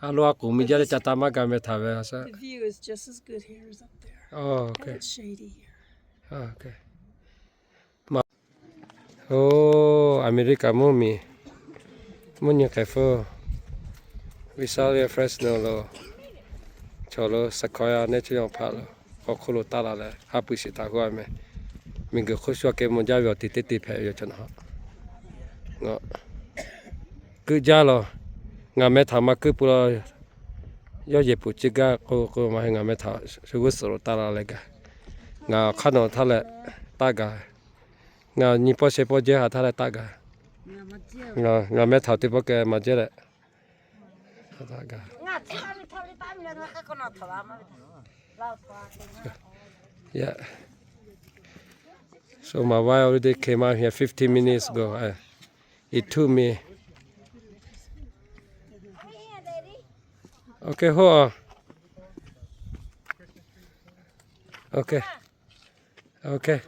A lo a k'oˍ mi jaˇ leh ca taˇ maˇ ga meh htaꞈ ve a shaˉ. Oˇ, America mvuhˇ miˬ, mvuhˇ nyi hk'e hpfuhˇ, Visalia, Fresno lo, chaw lo Sequoia nehˇ cuˇ yaˇ hpaˆ lo, k'awꞈ hk'oˆ lo taˇ la leh ha pui shiˍ htaꞈ hu a meh. Miˬ guiˬ hk'oˆ shu a keh maw jaˇ ve awˬ tiꞈ teˇ te hpehꞈ ve yoˬ chaw na. Keuˆ jaˇ la. Ngaˬ meh htaꞈ maˇ keuˆ pui la. Yawˇ yehˬ pfuhˍ ciˇ gaˇ k'o k'o maˇ heˆ, ngaˬ meh htaꞈ shu g'uˇ suhˍ lo taˇ la leh gaˬ. Ngaˬ awˬ hk'aˇ nawˬ htaˇ leh taˇ gaˬ. Ngaˬ nyi pawˆ shehˍ pawˆ jehˇ ha htaˇ leh taˇ gaˬ. Ngaˬ meh htaꞈ teˇ pawˆ keh maˇ jehˇ leh. Yeah. So my wife already came out here fifteen minutes ago. Uh, it took me. Okay, hold on. Okay. Okay.